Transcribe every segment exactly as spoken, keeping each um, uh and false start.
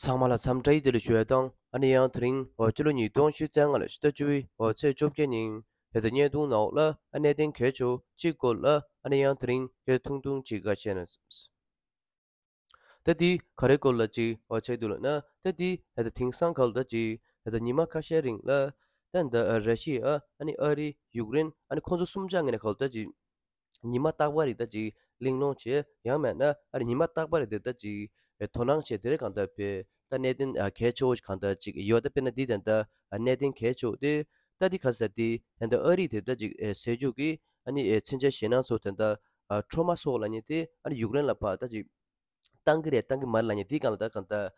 ཚང་མ་ལ་འཚམས་འདྲི་བདེ་ལེགས་ཞུ་ཡ་དང་། ཨ་ནི་ཡང་དེ་རིང་འོ་སྤྱི་ལོ་ཉིས་སྟོང་ཉི་ཤུ་རྩ་ལྔ་ལོའི་ཕྱི་ཟླ་བཅུ་པའི་འོ་ཚེས་བཅོ་བརྒྱད་ཉིན་བོད་དུ་བརྙན་ཐུང་ནང་ལ་ཨ་གནད་དོན་གལ་ཆེ་བ་གཅིག་སྐོར་ལ་ཨ་ནི་ཡང་དེ་རིང་སྐད་ཆ་ཐུང་ཐུང་ཅིག་ག་བཤད་ན། ད་འདི་ག་རེ་སྐོར་ལ་ཅིག་འོ་བྱས་འདུག་ལབ་ན། ད་འདི་ད་དེང་སང་ག་ལ་ད་ཅིག་ད་ཉི་མ་ཁ་ཤས་རིང་ལ་ད་འདི་ར་ཤི་ཡ་ཨ་ནི་ཨ་རི་ཡུཀ་རེན་ཨ་ནི་ཁོང་ཚོ་གསུམ་ཆ་ངོས་ནས་ག་ལ་ད་ཅིག་ཉི་མ་རྟག་པ་རེ་ད་ཅིག་གླེང་སློང་བྱས། ཡང་མིན་ན་ཨ་རི་ཉི་མ་རྟག་པ་རེ་དེ་ད་ཅིག་དོ་སྣང་བྱས། དེ་རེད་གང་ལྟར་བས་ད་གནད་དོན་གལ་ཆེ་བོ་གང་ལྟར་ཅིག་ཡོད། ད་དཔེར་ན་འདི་ད་ལྟ་གནད་དོན་གལ་ཆེ་བོ་དེ་ད་འདི་ག་ཟེར་དེ་ད་ལྟ་ཨ་རི་དེ་ད་ཅིག་ཟེར་རྒྱུ་གི་ཨ་ནི་མཚོན་ཆ་ཞེད་སྣང་ཚོ་ད་ལྟ་ཁྲོ་མ་སོགས་ལབ་མཁན་དེ་ཨ་ནི་ཡུཀ་རེན་ལ་ཕར་ད་ཅིག་བཏང་གི་རེད་བཏང་གི་མ་རེད་ལབ་མཁན་དེའི་སྒང་ལ་ད་གང་ལྟར་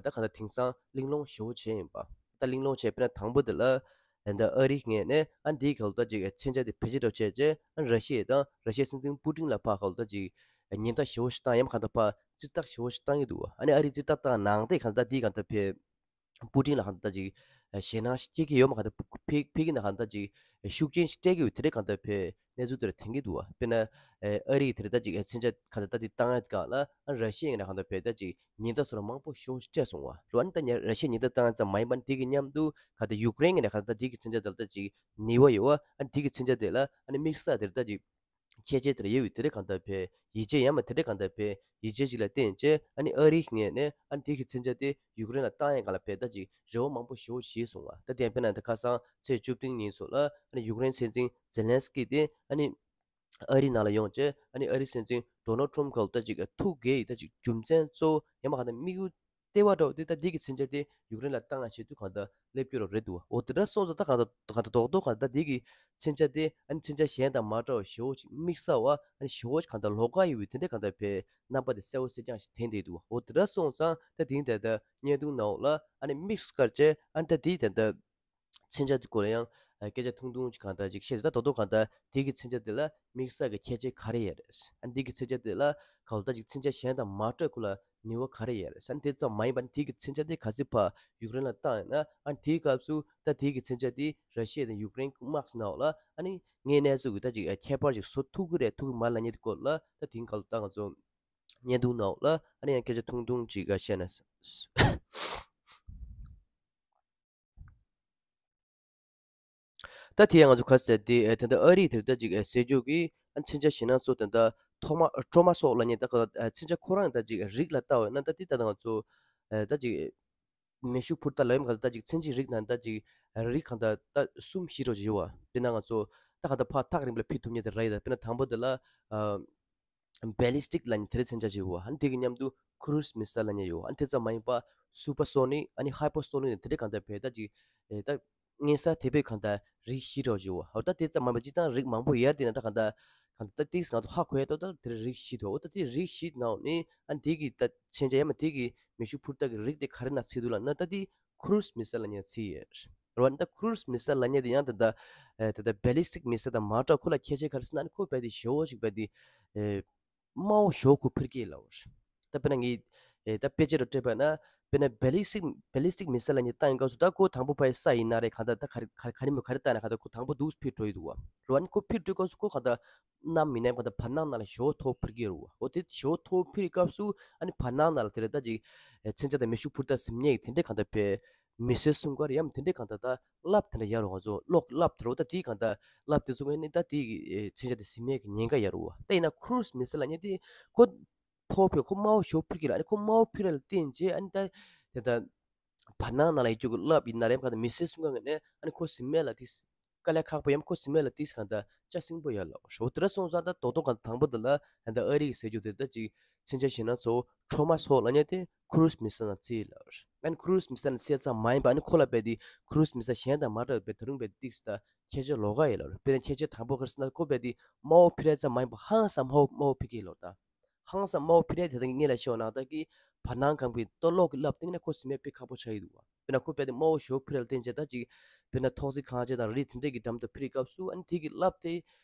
ད་གང་ལྟར་དེང་སང་གླེང་སློང་ཞེ་བོ་བྱས་ཡིན་པ། ད་གླེང་སློང་བྱས། དཔེར་ན་དང་པོ་དེ་ལ་ད་ཨ་རིའི་ངོས་ནས་ཨ་འདིའི་ག་ལ་ད་ཅིག་མཚོན་ཆ་དེ་བེད་སྤྱོད་འདྲ་བྱས་རྗེས་ཨ་ར་ཤི་ཡ་དང་ར་ཤི་ཡའི་སྲིད་འཛིན་པུ་ཏིན་ལ་ཕར་ག་ལ་ད་ཅིག་ཉེན་བརྡ་ཞེ་བོ་ཞིག་བཏང་། ཡང་གང་ལྟར་ཕར་རྩིས་རྟགས་ཞེ་བོ་ཞིག་བཏང་གི་འདུག་བ། ཨ་ནི་ཨ་རིའི་རྩིས་རྟགས་བཏང་ནང་དེ་གང་ལྟར་འདིའི་གང་ལྟར་བས་པུ་ཏིན་ལ་གང་ལྟར་ཅིག་ཞེད་སྣང་ཞིག་སྐྱེ་གི་ཡོད་མ། གང་ལྟར་ཕེ་ཕེ་གི་ན་གང་ལྟར་ཅིག་ཤུགས་རྐྱེན་ཞིག་སྤྲད་ཀྱི་ཡོད། དེ་རེད་གང་ལྟར་བས་གནས་ཚུལ་དེར་ཐོན་གྱི་འདུག་བ། དཔེར་ན་ཨ་རིས་དེར་ད་ཅིག་མཚོན་ཆ་གང་ལྟར་ད་དེ་བཏང་ཡ་གང་ལ་ར་ཤི་ཡ་ངོས་ནས་གང་ལྟར་བས་ད་ཅིག་ཉེན་བརྡ་སོགས་མང་པོ་ཞེ་པོ་ཞིག་སྤྲད་སོང་བ། རེད་བ། ཨ་ནི་ད་ཉ་ར་ཤི་ཡ་ཉེན་བརྡ་བཏང་ཡ་ཙམ་མ་ཡིན་པ་ནི་དེ་གི་མཉམ་དུ་གང་ལྟར་ཡུཀ་རེན་ངོས་ནས་གང་ལྟར་དེ་གི་མཚོན་ཆ་དེ་ལ་ད་ཅིག་ནུས་པ་ཡོད་བ། ཨ་ནི་དེ་གི་མཚོན་ཆ་དེ་ལ་ཨ་ནི་དམིགས་བསལ་དེར་ད་ཅིག་ཁྱད་ཆོས་དེ་འདྲ་ཡོད་པའི་དེ་འདྲ་གང་ལྟར་བས་ཡིད་ཆེས། ཡང་མིན་དེ་འདྲ་གང་ལྟར་བས་ཡིད་ཆེས་ཅིག་ལ་བརྟེན་བྱས་ཨ་ནི་ཨ་རིའི་ངོས་ནས་ཨ་ནི་དེ་གི་མཚོན་ཆ་དེ་ཡུཀ་རེན་ལ་བཏང་ཡས་སྒང་ལ་བས་ད་ཅིག་རེ་བ་མང་པོ་ཞེ་པོ་བཞེས་སོང་བ། ད་དེ་ཡང་དཔེར་ན་ད་ཁ་སང་ཚེས་བཅུ་བདུན་ཉིན་སོགས་ལ་ཨ་ནི་ཡུཀ་རེན་སྲིད་འཛིན་ཛེ་ལན་སི་ཀི་དེ་ཨ་ནི་ཨ་རིའི་ནང་ལ་ཡོང་བྱས་ཨ་ནི་ཨ་རིའི་སྲིད་འཛིན་ཌོ་ནལ་ཊམ་སྒང་ལ་ད་ཅིག་ཐུག་འགལ་ཡི་ད་ཅིག་རྒྱུ་མཚན་གཙོ་བོ་ཡང་མིན་གང་ལྟར་དམིགས་ཡུལ་ལྟེ་བ་འདྲ་བོ་དེ་ད་འདི་གི་མཚོན་ཆ་དེ་ཡུཀ་རེན་ལ་བཏང་ཡ་ཆེད་དུ་གང་ལྟར་སླེབས་རྒྱུ་རོ་རེད་འདུག་འོ་དེ་འདྲ་སོང་ཙང་ད་གང་ལྟར་གང་ལྟར་རྡོག་རྡོག་གང་ལྟར་འདི་གི་མཚོན་ཆ་དེ་ཨ་ནི་མཚོན་ཆ་གཞན་དང་མ་འདྲ་བ་ཞེ་པོ་ཅིག་དམིགས་བསལ་བ་ཨ་ནི་ཞེ་པོ་ཅིག་གང་ལྟར་ལོགས་ཀ་ཡོད་པའི་དེ་འདྲ་གང་ལྟར་བས་རྣམ་པ་དེ་གསལ་པོ་གསལ་རྐྱང་ཞིག་ཐོན་བསྡད་འདུག་འོ་དེ་འདྲ་སོང་ཙང་ད་དེང་ད་ལྟ་བརྙན་ཐུང་ནང་ལ་ཨ་ནི་དམིགས་སུ་བཀར་བྱས་ཨ་ནི་ད་འདི་ད་ལྟ་མཚོན་ཆ་དེ་སྐོར་ལ་ཡང་སྐད་ཆ་ཐུང་ཐུང་ཅིག་གང་ལྟར་ཅིག་བཤད། ད་རྡོག་རྡོག་གང་ལྟར་དེ་གི་མཚོན་ཆ་དེ་ལ་དམིགས་བསལ་གྱི་ཁྱད་ཆོས་ག་རེ་ཡོད་རེད། ཨ་ནི་དེ་གི་མཚོན་ཆ་དེ་ལ་གང་ལྟར་ཅིག་མཚོན་ཆ་གཞན་དང་མ་འདྲ་ཁོ་ལ་ནུས་པ་ག་རེ་ཡོད་རེད། ཨ་ནི་དེ་ཙམ་མ་ཡིན་པར་དེ་གི་མཚོན་ཆ་དེ་ག་ཚོད་ཕར་ཡུཀ་རེན་ལ་བཏང་ཡོད་ན་ཨ་ནི་དེའི་སྐབས་སུ་ད་དེ་གི་མཚོན་ཆ་དེ་ར་ཤི་ཡ་དང་ཡུཀ་རེན་དམག་ནང་ལ་ཨ་ནི་དངོས་གནས་སུ་གི་ད་ཅིག་ཁྱད་པར་ཅིག་བཟོ་ཐུབ་ཀྱི་རེད་ཐུབ་ཀྱི་མ་རེད་ལབ་མཁན་དེ་སྐོར་ལ་ད་དེང་ག་ལ་ད་ང་ཚོ་བརྙན་ཐུང་ནང་ལ་ཨ་ནི་ཡང་སྐད་ཆ་ཐུང་ཐུང་ཅིག་ག་བཤད་ན། ད་དེ་ཡང་ང་ཚོ་ག་ཟེར་དེ་ཨེ་ད་ལྟ་ཨ་རིས་དེར་ད་ཅིག་ཨེ་ཟེར་རྒྱུ་གི་ཨ་མཚོན་ཆ་ཞེད་སྣང་ཚོ་ད་ལྟ་ཐོག་མ་ཁྲོ་མ་སོགས་ལབ་མཁན་ད་ག་ཨ་མཚོན་ཆ་ཁོ་རང་ད་ཅིག་རིགས་ལ་ལྟ་བ་ཡིན་ན་ད་དེ་ད་ལྟ་ང་ཚོ་ཨེ་ད་ཅིག་མེ་ཤུགས་འཕུར་མདའ་ལབ་ཡོད་མ་ག་ད་ཅིག་མཚོན་ཆའི་རིགས་ནང་ད་ཅིག་རིགས་གང་ད་ད་གསུམ་བཞི་རོ་ཅིག་ཡོད་བ། དཔེར་ན་ང་ཚོ་ད་ག་ད་ཕར་ཐག་རིང་པོ་ལ་ཕུད་ཐུབ་མཁན་དེ་ར་ཡི་ད་དཔེར་ན་དང་པོ་དེ་ལ་ཨ། བེ་ལི་སི་ཊིག་ལབ་མཁན་དེ་འདྲའི་མཚོན་ཆ་ཅིག་ཡོད་བ། ཨ་ནི་དེ་གི་མཉམ་དུ་ཁུ་རུ་སི་མི་སེལ་ལབ་མཁན་ཡོད་བ། ཨ་ནི་དེ་ཙམ་མ་ཡིན་པ་སུ་པར་སོ་ནིག་ཨ་ནི་ཧའི་པར་སོ་ནིག་དེ་འདྲའི་གང་ལྟར་བས་ད་ཅིག་ཨེ་ད་དངོས་ས་དེ་བས་གང་ལྟར་རིགས་བཞི་འདྲ་བོ་ཅིག་ཡོད་བ། ཨ་ད་དེ་ཙམ་མ་ཡིན་པ་སྤྱིར་བཏང་རིགས་མང་པོ་ཡོད་དེ་ན་ད་གང་ལྟར་གང་ལྟར་ཏིག་ང་ཚོ་ཧ་གོ་ཡ་ཏོག་ཏོག་དེ་རིགས་བཞི་འདུག་འོ་ད་དེ་རིགས་བཞི་ནང་ནས་ཨ་ནི་དེ་གི་ད་མཚོན་ཆ་ཡང་མ་དེ་གི་མེ་ཤུགས་འཕུར་མདའ་གི་རིགས་དེ་ག་རེ་ནང་ཚུད་འདུག་ལབ་ན་ད་དེ་ཁུ་རུ་སི་མི་སེལ་ལབ་མཁན་ཚིག་ཡོད་རེད་བ། ད་ཁུ་རུ་སི་མི་སེལ་ལབ་མཁན་དེ་ཡང་ད་ལྟ་ཨེ་ད་ལྟ་བེ་ལི་སི་ཊིག་མི་སེལ་དང་མ་འདྲ་ཁོ་ལ་ཁྱད་ཆོས་ག་རེ་ཟེར་ན་ཨ་ནི་ཁོ་རྦད་དེ་ཞེ་པོ་ཅིག་རྦད་དེ་ཨེ་དམའ་བོ་ཞེ་པོ་ཁོ་འཕུར་གྱི་ལབ་པ་རེད། ད་དཔེར་ན་ངས་ཨེ་ད་དཔེ་ཆ་རུ་སྤྲད་པ་ན་དཔེར་ན་བེ་ལི་སི་ཊིག་བེ་ལི་སི་ཊིག་མི་སེལ་ལབ་མཁན་བཏང་ཡོང་སྐབས་སུ་ད་ཁོ་དང་པོ་ཕར་ས་ཡིན་ན་རེད་གང་ལྟར་ད་ག་རེ་ག་རེ་ག་རེ་མོ་ག་རེ་བཏང་ན་གང་ལྟར་ཁོ་དང་པོ་འདུག་འཕུར་འགྲོ་ཡི་འདུག་བ། རེད་བ། ཨ་ནི་ཁོ་འཕུར་འགྲོ་སྐབས་སུ་ཁོ་གང་ལྟར་གནམ་མི་གནམ་གང་ལྟར་བར་སྣང་ནང་ལ་ཞེ་པོ་མཐོ་པོ་འཕུར་གྱི་རེད་བ། འོ་དེ་ཞེ་པོ་མཐོ་པོ་འཕུར་བའི་སྐབས་སུ་ཨ་ནི་བར་སྣང་ནང་ལ་དེ་རེད་ད་ཅིག་ཨེ་མཚོན་ཆ་དང་མེ་ཤུགས་འཕུར་མདའ་ཟེར་མཁན་དེ་འདྲས་གང་ལྟར་བས་མི་སེལ་གསུམ་ཀ་རེད་ཡང་དེ་འདྲས་གང་ལྟར་ད་རླབས་དེ་འདྲ་ཡར་རོ་ང་ཚོ་གློག་གི་རླབས་དེ་རོ། ད་དེའི་གང་ལྟར་རླབས་དེ་ཚོ་ངོས་ནས་ད་དེའི་མཚོན་ཆ་དེ་ཟིན་མེད་ཀྱི་ཉེན་ཁ་ཡར་རོ་བ། ད་ཡིན་ན་ཁུ་རུ་སི་མི་སེལ་ལབ་མཁན་དེ་ཁོ་མཐོ་པོ་ཁོ་དམའ་བོ་ཞེ་པོ་འཕུར་གྱི་རེད། ཨ་ནི་ཁོ་དམའ་བོ་འཕུར་ཡ་ལ་བརྟེན་བྱས་ཨ་ནི་ད་དེ་ད་བར་སྣང་ནང་ལ་ཡོད་རྒྱུ་གི་རླབས་ཡིན་ན་རེད་གང་ལྟར་མི་སེལ་གསུམ་ཀ་ངོས་ནས་ཨ་ནི་ཁོ་ཟིན་མེད་ལ་དེ་དཀའ་ལས་ཁག་པོ་ཡང་ཁོ་ཟིན་མེད་ལ་དེ་གང་ལྟར་ལྕགས་སྲིན་པོ་ཡར་ལ་འོ་དེ་འདྲ་སོང་ཙང་ད་རྡོག་རྡོག་གང་དང་པོ་དེ་ལ་ད་ཨ་རི་གི་ཟེར་རྒྱུ་དེ་ད་ཅིག་མཚོན་ཆ་ཞེད་སྣང་ཚོ་ཁྲོ་མ་སོགས་ལབ་མཁན་དེ་ཁུ་རུ་སི་མི་སེལ་ནང་ཚུད་ལ། ཨ་ནི་ཁུ་རུ་སི་མི་སེལ་ནང་ཚུད་ཙམ་མ་ཡིན་པ་ཨ་ནི་ཁོ་ལ་རྦད་དེ་ཁུ་རུ་སི་མི་སེལ་གཞན་དང་མ་འདྲ་བའི་ད་རུང་རྦད་དེ་ཏིག་ཙམ་ད་ཁྱད་ཆོས་ལོགས་ཀ་ཡོད་ལ། དཔེར་ན་ཁྱད་ཆོས་དང་པོ་ག་རེ་ཟེར་ན་ཁོ་རྦད་དེ་དམའ་བོ་འཕུར་ཡ་ཙམ་མ་ཡིན་པ་ཧང་སང་དམའ་བོ་དམའ་བོ་འཕུར་གྱི་ལོ་ད། ཧང་སང་དམའ་བོ་འཕུར་ཡ་དེ་དང་སྔོན་ལ་ཤོད་ན་ད་གི་བར་སྣང་ཁང་པའི་ལྟོ་གློག་གི་རླབས་སྟེང་ནས་ཁོ་ཟིན་མེད་དཔེ་ཁག་པོ་ཆགས་ཡི་འདུག་བ། དཔེར་ན་ཁོ་རྦད་དེ་དམའ་བོ་ཞེ་པོ་འཕུར་ཡ་ལ་བརྟེན་བྱས་ད་ཅིག་དཔེར་ན་ཐོག་བརྩེགས་ཁང་ཆེན་དང་རི་དེ་འདྲས་ཀྱི་འགྲམ་དུ་འཕུར་བའི་སྐབས་སུ་ཨ་ནི་དེ་གི་རླབས་དེ་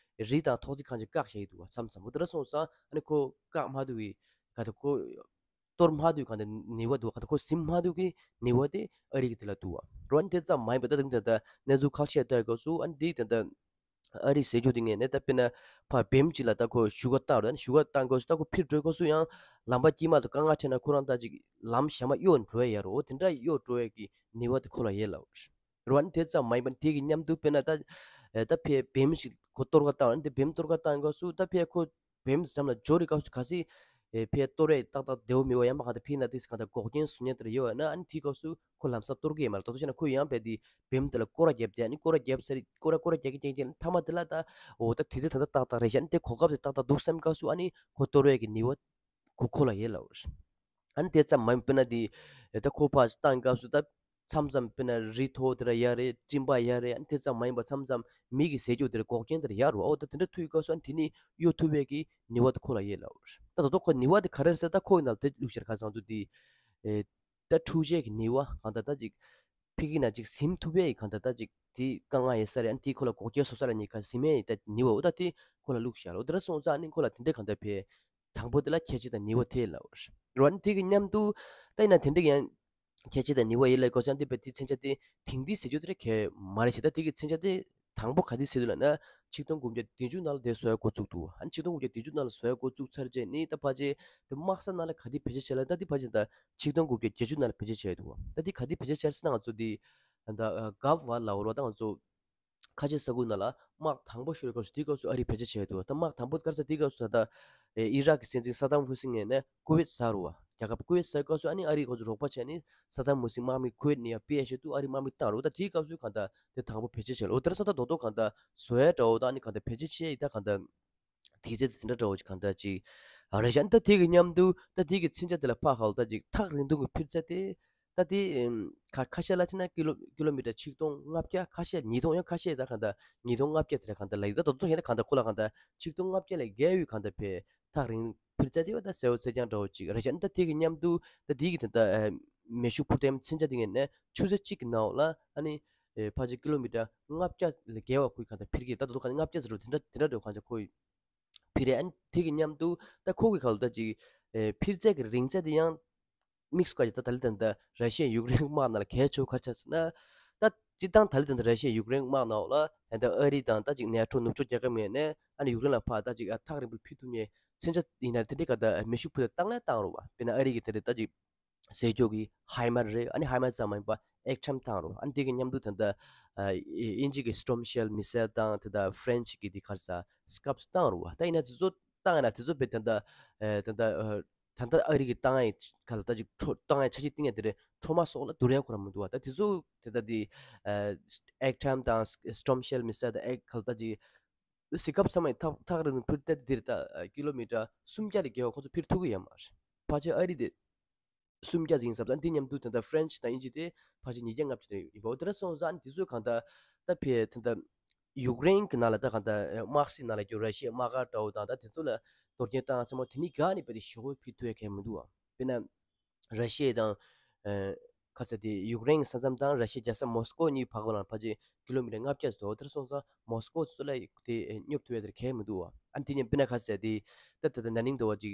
རི་དང་ཐོག་བརྩེགས་ཁང་ཆེན་བཀག་བཞག་ཡི་འདུག་བ། མཚམས་མཚམས་འོ་དེ་འདྲ་སོང་ཙང་ཨ་ནི་ཁོ་བཀག་མ་ཐུབ་པའི་ག་ད་ཁོ་གཏོར་མ་ཐུབ་གང་དེ་ནུས་པ་འདུག་གང་དེ་ཁོ་ཟིན་མ་ཐུབ་ཀྱི་ནུས་པ་དེ་ཨ་རི་གི་དེ་ལ་འདུག་བ། རོ་ཨ་ནི་དེ་ཙམ་མ་ཡིན་པ་ད་དུང་དེ་ལྟར་གནས་ཚུལ་ཁག་ཤས་ལྟ་སྐབས་སུ་ཨ་ནི་དེ་དེ་ལྟར་ ཨ་རིའི་ཟས་རྒྱུ་དེ་ངས་ནས་ད་དཔེར་ན་ཕར་བེམ་གཅིག་ལ་ད་ཁོ་ཞུ་ག་བཏང་རོགས་ཞུ་ག་བཏང་དགོས་སུ་ད་ཁོ་ཕིར་འགྲོ་དགོས་སུ་ཡང་ལམ་པ་དཀྱིལ་མ་དུ་དཀའ་ངལ་འཕྲད་ན་ཁོ་རང་ད་ཅིག་ལམ་གཞན་མ་གཡོག་འགྲོ་ཡ་ཡ་རོ་དེ་འདྲ་གཡོག་འགྲོ་ཡ་གི་ནུས་པ་དེ་ཁོ་ལ་ཡོད་ལབ་རོ། ཨ་ནི་དེ་ཙམ་མ་ཡིན་པར་དེ་གི་མཉམ་དུ་དཔེར་ན་ད་ད་ཕར་བེམ་ཞིག་ཁོ་གཏོར་ག་བཏང་ཨ་ནི་དེ་བེམ་གཏོར་ག་བཏང་དགོས་སུ་ད་ཕར་ཁོ་བེམ་འགྲམ་ལ་འབྱོར་རི་སྐབས་སུ་ག་སི་ཨེ་ཕར་གཏོར་རེ་ཏག་ཏག་བདེ་བོ་མི་བ་ཡང་མ་ག་ད་ཕར་ན་དེ་ག་ད་འགོག་རྐྱེན་བཟོ་ཉན་དེར་ཡོད་ན་ཨ་ནི་དེའི་སྐབས་སུ་ཁོ་ལམ་སང་གཏོར་གི་ཡོད་མ་རེད། ད་དུ་བྱས་ན་ཁོ་ཡང་བས་དེ་བེམ་དེ་ལ་སྐོར་ར་བརྒྱབ་དེ་ཨ་ནི་སྐོར་ར་བརྒྱབ་ཚར་སྐོར་ར་སྐོར་ར་རྒྱག་གི་རྒྱག་གི་མཐའ་མ་དེ་ལ་ད་འོ་ད་དེ་ཚེ་ད་ད་ཏག་ཏག་རེད་ཤག་ཨ་ནི་དེ་གོ་སྐབས་དེ་ཏག་ཏག་འདུག་བསམ་སྐབས་སུ་ཨ་ནི་ཁོ་གཏོར་བའི་གི་ནུས་པ་ཁོ་ཁོ་ལ་ཡོད་ལབ། ཨ་ནི་དེ་ཙམ་མ་ཡིན་དཔེར་ན་དེ་ད་ཁོ་ཕར་བཏང་སྐབས་སུ་ད་མཚམས་མཚམས་དཔེར་ན་རི་མཐོ་དེ་ར་ཡ་རེད་སྤྲིན་པ་ཡ་རེད་ཨ་ནི་དེ་ཙམ་མ་ཡིན་པ་མཚམས་མཚམས་མི་གི་ཟས་སྤྱོད་དེ་ར་འགོག་རྐྱེན་དེ་ར་ཡ་རུ་ཨོ་ད་དེ་འདྲ་ཐུག་ཡོད་སྐབས་སུ་ཨ་ནི་དེ་ནི་གཡོལ་ཐུབ་པའི་གི་ནུས་པ་དེ་ཁོ་ལ་ཡོད་ལབ། ད་ད་དུང་ཁོ་ནུས་པ་དེ་ག་རེ་རེད་ཟེར་ད་ཁོ་ཡི་ནང་ལ་དེ་བླུགས་ཤར་ཁ་སང་དུ་དེ་ཨེ་ད་འཁྲུག་ཆས་ཀྱི་ནུས་པ་གང་ལྟར་ད་ཅིག་ཕི་གི་ན་ཅིག་ཟིན་ཐུབ་པའི་གང་ལྟར་ད་ཅིག་དེ་དཀའ་ངལ་ཡོད་ས་རེད་ཨ་ནི་དེ་ཁོ་ལ་འགོག་རྐྱེན་བཟོ་ས་ར་ནི་ག་ཟིན་མའི་ད་ནུས་པ་འོ་ད་དེ་ཁོ་ལ་བླུགས་ཤར་ཨོ་ད་ར་སོང་ཙང་ཨ་ནི་ཁོ་ལ་དེ་འདྲ་གང་ལྟར་ཕེ་དང་པོ་དེ་ལ་ཁྱད་ཆོས་དང་ནུས་པ་དེ་ལབ་ར་ཨ་ནི་དེ་གི་མཉམ་དུ་ད་ཡིན་ན་དེ་འདྲ་ཡང་ཁྱད་ཆོས་དང་ནུས་པ་ཡིན་ལ་གོ་ས་འདི་བས་དེ་མཚོན་ཆ་དེ་དེང་དུས་ཟེར་རྒྱུ་དེ་རེད་གལ་མ་རེད་ཞེ་ད་དེ་གི་མཚོན་ཆ་དེ་དང་པོ་ག་དུས་ཟེར་དུས་ལ་ན་ཆིག་སྟོང་དགུ་བརྒྱ་བདུན་ཅུ་ནང་ལ་དེ་བཟོ་ཡ་འགོ་བཙུགས་འདུག་ཨ་ནི་ཆིག་སྟོང་དགུ་བརྒྱ་བདུན་ཅུ་ནང་ལ་བཟོ་ཡ་འགོ་བཙུགས་ཚར་རྗེས་ནི་ད་ཕལ་ཆེར་དེ་དམག་ས་ནང་ལ་ག་དུས་བེད་སྤྱོད་བྱས་ལ་ད་དེ་ཕལ་ཆེར་ད་ཆིག་སྟོང་དགུ་བརྒྱ་བརྒྱད་ཅུ་ནང་ལ་བེད་སྤྱོད་བྱས་འདུག་ད་དེ་ག་དུས་བེད་སྤྱོད་བྱས་ཟེར་ན་ང་ཚོ་དེ་ད་གབ་བ་ལ་འོར་བ་ད་ང་ཚོ་ཁ་ཆེ་ས་ཁུལ་ནང་ལ་དམག་དང་པོ་ཤོར་བའི་སྐབས་སུ་དེའི་སྐབས་སུ་ཨ་རིས་བེད་སྤྱོད་བྱས་འདུག་ད་དམག་དང་པོ་ག་རེ་ཟེར་དེའི་སྐབས་སུ་ད་ལྟ་ཨི་རག་གི་སྲིད་འཛིན་ས་དམ་ཧུ་སིན་ངོས་ནས་ཀུ་ཝེད་ཟ་རུ་བ་རྒྱལ་ཁབ་ཀུ་ཝེད་ཟ་བའི་སྐབས་སུ་ཨ་ནི་ཨ་རིས་ཁོ་ཚོ་རོགས་པ་བྱས་ནས་ས་དམ་ཧུ་སིན་དམག་མི་ཀུ་ཝེད་ནས་ཡར་སྤེལ་ཞེས་འདུག་ཨ་རིས་དམག་མི་བཏང་རུ་ད་དེའི་སྐབས་སུ་གང་ལྟར་དེ་དང་པོ་བེད་སྤྱོད་བྱས་ལ་འོ་དེར་ས་ད་རྡོག་རྡོག་གང་ལྟར་བཟོ་ཡ་འདྲ་བོ་ད་ཨ་ནི་གང་ལྟར་བེད་སྤྱོད་བྱས་ཡི་ད་གང་ལྟར་དེ་ཚེ་དེ་འདྲ་འདྲ་བོ་ཅིག་གང་ལྟར་ཅིག་རེད་ཤག་ད་དེ་གི་མཉམ་དུ་ད་དེ་གི་མཚོན་ཆ་དེ་ལ་ཕར་ཧ་ལ་ད་ཅིག་ཐག་རིང་ཐུང་གི་འཕུར་ཚད་དེ་ད་དེ་ཁ་ཁ་ཤས་ལ་ཕྱིན་ན་ཀི་ལོ་ཀི་ལོ་མི་ཊར་ཆིག་སྟོང་ལྔ་བརྒྱ་ཁ་ཤས་ཉིས་སྟོང་ཡང་ཁ་ཤས་ད་གང་ལྟར་ཉིས་སྟོང་ལྔ་བརྒྱ་དེ་ལ་གང་ལྟར་ལ་ཡི་ད་དོ་དོ་ཡིན་ན་གང་ལྟར་ཁོ་ལ་གང་ལྟར་ཆིག་སྟོང་ལྔ་བརྒྱ་ལས་བརྒལ་བའི་གང་ལྟར་ཕེ་ཐག་རིང་འཕུར་ཚད་དེ་བ་ད་གསལ་བོ་གསལ་རྐྱང་འདྲ་བོ་ཅིག་རེད་ཤག་ད་དེ་གི་མཉམ་དུ་ད་དེ་གི་ད་ལྟ་མེ་ཤུགས་འཕུར་མདའི་མཚོན་ཆ་དེ་ངས་ནས་ཆུ་ཚོད་གཅིག་གི་ནང་ལ་ཨ་ནི་ཕལ་ཆེར་ཀི་ལོ་མི་ཊར་ལྔ་བརྒྱ་ལས་བརྒལ་བ་ཁོའི་གང་ལྟར་འཕུར་གི་ད་དོ་དོ་གང་ལྔ་བརྒྱ་ཟེར་རོ་དེ་འདྲ་དེ་འདྲ་འདྲ་བོ་གང་ལྟར་ཁོའི་ཕི་རེ་ཨན་དེ་གི་མཉམ་དུ་ད་ཁོ་གི་ཁ་ལོ་ད་ཅིག་ཨེ་ཕིར་ཚད་ཀྱི་རིང་ཚད་དེ་ཡང་དམིགས་སུ་བཀར་ཅིག་ད་ད་ལི་ད་ད་ར་ཤི་ཡ་ཡུཀ་རེན་དམག་ནང་ལ་གལ་ཆེ་བ་ག་རེ་ཆགས་ཟེར་ན། ད་སྤྱིར་བཏང་ད་ལི་ད་ད་ར་ཤི་ཡ་ཡུཀ་རེན་དམག་ནང་ལ་ད་ཨ་རི་དང་ད་ཅིག་ནེ་ཊོ་ནུབ་ཕྱོགས་རྒྱལ་ཁབ་ངོས་ནས་ཨ་ནི་ཡུཀ་རེན་ལ་ཕར་ད་ཅིག་ཐག་རིང་པོ་ཕུལ་ཐུབ་མཁན་མཚོན་ཆ་ཡིན་ན་དེ་འདྲའི་ག་ད་མེ་ཤུགས་ཕུལ་ཏེ་བཏང་ནས་བཏང་རུང་བ་དཔེར་ན་ཨ་རི་གི་དེ་འདྲའི་ད་ཅིག་ཟས་སྐྱོགས་ཀྱི་ཧའི་མར་རེད། ཨ་ནི་ཧའི་མར་ཙམ་མ་ཡིན་པ་ཨེག་ཊམ་བཏང་རུང་ཨ་ནི་དེ་གི་མཉམ་དུ་ད་ལྟ་ཨ་དབྱིན་ཇི་གི་སི་ཊོམ་ཤེལ་མི་སེལ་དང་དེ་ད་ཧྥ་རན་ཆི་གི་དེ་ག་རེ་ཟ་སི་ཀབ་བཏང་རུང་བ་ད་ཡིན་ན་དེ་ཚོ་བཏང་ཡིན་ན་དེ་ཚོ་བས་ད་ལྟ་ཨ་ད་ལྟ་ཨ་ད་ལྟ་ཨ་རི་གི་བཏང་ཡ་ག་ལ་ད་ཅིག་འཕྲོ་བཏང་ཡ་ཆ་ཤས་བཏིང་ཡ་དེ་རེད། འཕྲོ་མ་སོགས་ལ་བསྡུར་ཡ་ཁོ་རང་མི་འདུག་བ། ད་དེ་ཚོ་དེ་ལྟ་དེ་ཨེག་ཊམ་དང་སི་ཊོམ་ཤེལ་མི་སེལ་དང་ཨེག་ག་ལ་ད་ཅིག་སི་ཀབ་ཚང་མ་ཐག་ཐག་རིང་འཕུར་ཏེ་དེ་རེད། ད་ཀི་ལོ་མི་ཊར་སུམ་བརྒྱ་ལས་བརྒལ་བ་ཁོ་ཚོ་འཕུར་ཐུབ་ཀྱི་ཡོད་མ་རེད། ཕལ་ཆེར་ཨ་རི་དེ་སུམ་བརྒྱ་ཟིན་ཟབ་ད་འདི་མཉམ་དུ་ད་ལྟ་ཧྥ་རན་ཆི་དང་དབྱིན་ཇི་དེ་ཕལ་ཆེར་ཉིས་བརྒྱ་ལྔ་བཅུ་དེ་ཡིན་པ། འོ་དེ་འདྲ་སོང་ཙང་དེ་ཚོས་གང་ལྟར་ད་ཕེ་ད་ལྟ་ཡུཀ་རེན་གྱི་ནང་ལ་ད་གང་ལྟར་དམག་སྲིད་ནང་ལ་ཀྱང་ར་ཤི་ཡའི་དམག་སྒར་འདྲ་བོ་དང་ད་དེ་ཚོ་ལ་གཏོར་སྐྱོན་བཏང་ཚང་མ་དེ་ནི་ག་ནས་དཔེ་དེ་ཞེ་པོ་ཕུལ་ཐུབ་ཡ་གང་མི་འདུག་བ། དཔེར་ན་ར་ཤི་ཡ་དང་ཨ་ཁ་ས་དེ་ཡུཀ་རེན་གྱི་ས་མཚམས་དང་ར་ཤི་ཡའི་རྒྱལ་ས་མོ་སི་ཀོ་གཉིས་བར་ལ་ཕལ་ཆེར་ཀི་ལོ་མི་ཊར་ལྔ་བརྒྱ་ཙམ་འདུག་འོ་དེ་འདྲ་སོང་ཙང་མོ་སི་ཀོ་ཚོ་ལ་དེ་སྙོབ་ཐུབ་ཡ་དེ་གང་མི་འདུག་བ། ཨ་ནི་དེ་ནས་དཔེར་ན་ཁ་ས་དེ་ད་ད་ད་ན་ནིང་འདྲ་བོ་ཅིག་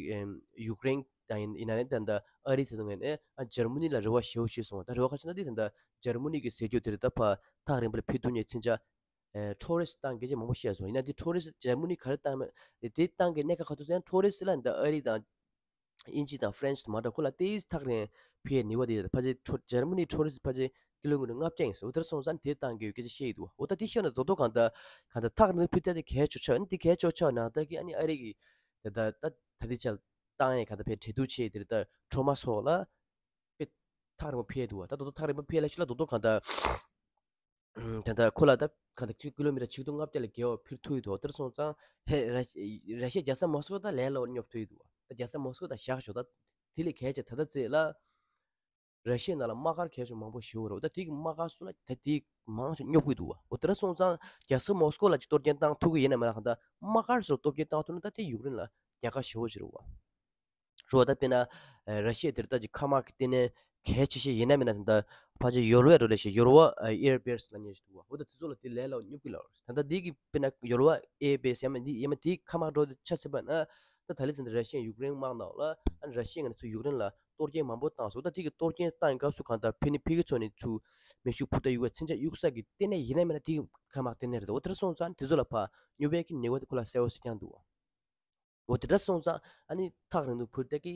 ཡུཀ་རེན་དང་ཡིན་ཡིན་ན་ནི་ད་ལྟ་ཨ་རི་དེ་ཚོ་ངོས་ནས་ཨ་འཇར་མ་ནི་ལ་རེ་བ་ཞེ་པོ་བྱས་སོང་བ། ད་རེ་བ་ག་རེ་ཟེར་ན་དེ་ད་ལྟ་འཇར་མ་ནི་གི་ཟས་སྤྱོད་དེ་རེད། ད་ཕར་ཐག་རིང་པོ་ལ་ཕུལ་ཐུབ་མཁན་མཚོན་ཆ་ཨེ་ཊོ་རི་སི་ཊི་བཏང་མཁན་ཅིག་མང་པོ་བཤད་སོང་། ཡིན་ན་དེ་ཊོ་རི་སི་ཊི་འཇར་མ་ནི་ག་རེ་བཏང་མེད་དེ་བཏང་མཁན་གནད་འགག་ག་ཚོད་ཟེར་ན་ཊོ་རི་སི་ཊི་ལ་ད་ཨ་རི་དང་དབྱིན་ཇི་དང་ཧྥ་རན་སི་མ་འདྲ་ཁོ་ལ་ཏོག་ཙམ་ཐག་རིང་ཕུལ་ཡའི་ནུས་པ་དེ་ཕལ་ཆེར་ཊོ་འཇར་མ་ནི་ཊོ་རི་སི་ཊི་ཕལ་ཆེར་ཀི་ལོ་མི་ཊར་ལྔ་བརྒྱ་ཡིན་ཟེར། འོ་དེར་སོང་ཙང་དེ་བཏང་དགོས་སྐད་ཆ་བཤད་ཡི་འདུག་འོ་ད་དེ་བཤད་ན་རྡོག་རྡོག་གང་ལྟར་གང་ལྟར་ཐག་རིང་ཕུལ་ཐབས་དེ་གལ་ཆེ་ཆགས་ནི་དེ་གལ་ཆེ་ཆགས་ནང་ལྟར་གྱི་ཨ་ནི་ཨ་རི་གི་ད་ད་ད་ད་དེ་ཆ་བཏང་ཡས་གང་ལྟར་ཕེ་འབྲེལ་གཏུག་བྱས་དེར་ད་ཁྲོ་མ་སོགས་ལ་དཔེ་ཐག་རིང་པོ་ཕེ་འདུག་བ། ད་རྡོག་རྡོག་ཐག་རིང་པོ་ཕེ་ལ་ཤི་ལ་རྡོག་རྡོག་གང་ལྟར་ད་ལྟ་ཁོ་ལ་ད་གང་ལྟར་ཀི་ལོ་མི་ཊར་ཆིག་སྟོང་ལྔ་བརྒྱ་ལས་བརྒལ་བ་ཕུལ་ཐུབ་ཡི་འདུག་དེར་སོང་ཙང་ཧེ་ར་ར་ཤི་ཡའི་རྒྱལ་ས་མོ་སི་ཀོ་ད་ལས་སླ་བོར་སྙོབ་ཐུབ་ཡི་འདུག་ད་རྒྱལ་ས་མོ་སི་ཀོ་ད་བཞག་ཞོག་ད་དེ་ལས་གལ་ཆེ་ད་ལྟ་ཚེ་ལ་ར་ཤི་ཡའི་ནང་ལ་དམག་སྒར་གལ་ཆེ་མང་པོ་ཞིག་ཡོད་རེད། ད་དེ་གི་དམག་སྒར་སུ་ལ་ད་དེ་མང་ཆེ་སྙོབ་གི་འདུག་བ། འོ་དེར་སོང་ཙང་རྒྱལ་ས་མོ་སི་ཀོ་ལ་ཅིག་གཏོར་སྐྱོན་བཏང་ཐུབ་གི་ཡིན་ན་མིན་ན་གང་ལྟར་དམག་སྒར་སུ་ལ་གཏོར་སྐྱོན་བཏང་ཐུབ་ན་ད་དེ་ཡུཀ་རེན་ལ་རྒྱལ་ཁ་ཞེ་པོ་ཞིག་རེད་བ། རོ་ད་དཔེར་ན་ཨ་ར་ཤི་ཡ་དེར་ད་ཅིག་མཁའ་དམག་གི་ལྟེ་གནས་གལ་ཆེ་ཤོས་ཡིན་ན་མིན་ན་ད་ལྟ་ཕལ་ཆེར་ཡོལ་བ་འགྲོ་ལས་ཤིག་ཡོལ་བ་ཨེར་བེ་སི་ལབ་མཁན་ཞིག་འདུག་བ། འོ་ད་དེ་ཚོ་ལ་དེ་ལས་སླ་བོ་སྙོབ་གི་ལ། ད་ལྟ་འདི་གི་དཔེར་ན་ཡོལ་བ་ཨེར་བེ་སི་ཡང་མིན་འདི་ཡང་མིན་དེའི་མཁའ་དམག་འགྲོ་དེ་ཆ་ཚད་པ་ན་ད་ད་ལི་ད་ལྟ་ར་ཤི་ཡ་ཡུཀ་རེན་དམག་ནང་ལ་ཨ་ནི་ར་ཤི་ཡ་ངོས་ནས་ཚུར་ཡུཀ་རེན་ལ་ གཏོར་སྐྱོན་མང་པོ་བཏང་སོང་། ད་དེ་གི་གཏོར་སྐྱོན་བཏང་བའི་སྐབས་སུ་གང་ལྟར་ཕ་ནི་ཕ་གི་ཚོ་ནས་ཚུར་མེ་ཤུགས་འཕུར་མདའ་གཡུག་པའི་མཚོན་ཆ་གཡུག་ས་གི་ལྟེ་གནས་ཡིན་ན་མིན་ན་དེ་ཁ་མ་ལྟེ་གནས་རེད། འོ་དེ་འདྲ་སོང་ཙང་དེ་ཚོ་ལ་ཕར་སྨྱོ་བའི་གི་ནུས་པ་དེ་ཁོ་ལ་གསལ་པོ་ཞིག་ཀྱང་འདུག་འོ་དེ་འདྲ་སོང་ཙང་ཨ་ནི་ཐག་རིང་དུ་འཕུར་ཏེ་གི་